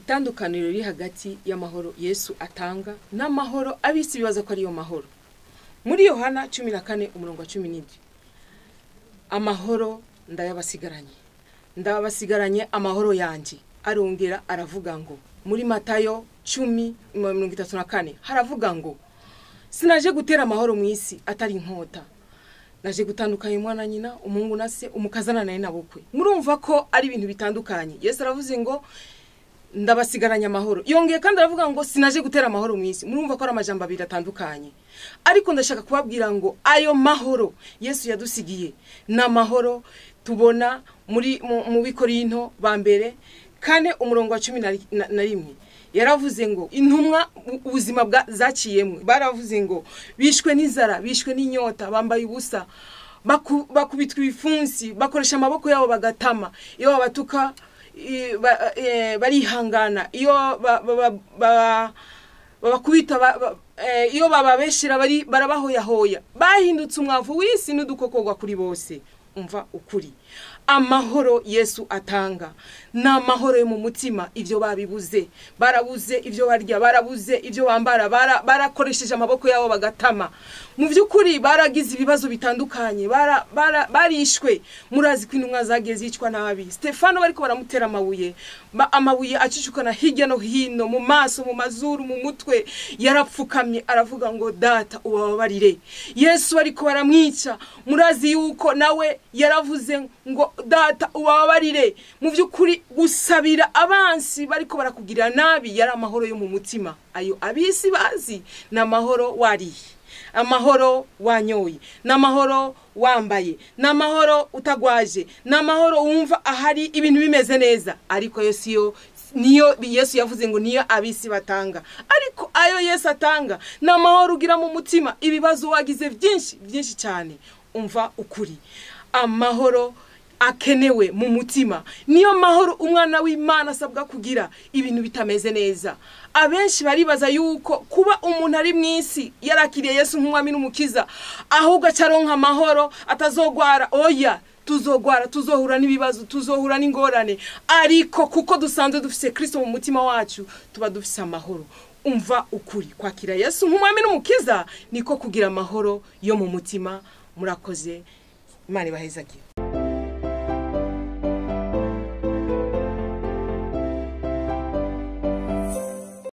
Itandukaniro riri hagati y'amahoro Yesu atanga n'amahoro abisi bibaza ko ariyo mahoro. Muri Yohana 14 umurongo wa 17, amahoro ndayabasigaranye, ndabasigaranye amahoro yanje. Arongera aravuga ngo muri Matayo 10:34 haravuga ngo sinaje gutera amahoro mu isi atari inkota, naje gutandukanya umwana nyina, umuhungu na se, umukazana naye nabukwe. Murumva ko ari ibintu bitandukanye. Yesu aravuze ngo ndabasigaranye amahoro, yongeye kandi aravuga ngo sinaje gutera amahoro mu isi. Murumva ko ari amajambo abiri atandukanye. Ariko ndashaka kubabwira ngo ayo mahoro Yesu yadusigiye ni amahoro tubona muri mu Bikorinto ba mbere 4 umurongo wa 11. Yaravuze ngo intumwa ubuzima bwa zaciyemwe, baravuze ngo bishwe n'inzara, bishwe n'inyota, bambaye ubusa, bakubitwa ibifunsi, bakoresha amaboko yabo bagatama, iyo babatuka barihangana, iyo babakubita, iyo bababeshera barabahoyahoya, bahindutse umwavu w'isi n'udukokogwa kuri bose. Umva ukuri, amahoro Yesu atanga ni amahoro yo mu mutima. Ibyo babibuze, barabuze ibyo barya, barabuze ibyo bambara, barakoresheje amaboko yabo bagatama. Mu by'ukuri baragize ibibazo bitandukanye, barishwe. Murazi ko intumwa zagiye zicwa nabi. Stefano bariko baramutera amabuye, amabuye acicukana hirya no hino, mu maso, mu mazuru, mu mutwe. Yarapfukamye aravuga ngo data ubababarire. Yesu bariko baramwica, murazi yuko nawe yaravuze ngo data ubababarire. Mu by'ukuri gusabira abansi bariko barakugirira nabi yari amahoro yo mu mutima. Ayo abisi bazi ni amahoro wariye, amahoro wanyoye, n'amahoro wambaye, n'amahoro utagwaje, n'amahoro wumva ahari ibintu bimeze neza. Ariko ayo siyo niyo Yesu yavuze ngo niyo abisi batanga. Ariko ayo Yesu atanga ni amahoro ugira mu mutima. Ibibazo wagize byinshi byinshi cyane, umva ukuri, amahoro akenewe mu mutima niyo mahoro umwana w'Imana asabwa kugira ibintu bitameze neza. Abenshi baribaza yuko kuba umuntu ari mwisi yarakiriye Yesu nk'umwami n'umukiza ahubwo acaronka amahoro atazogwara. Oya, tuzogwara, tuzohura n'ibibazo, tuzohura n'ingorane, ariko kuko dusanzwe dufise Kristo mu mutima wacu tuba dufise amahoro. Umva ukuri, kwakira Yesu nk'umwami n'umukiza niko kugira amahoro yo mu mutima. Murakoze, Imana ibahezagire.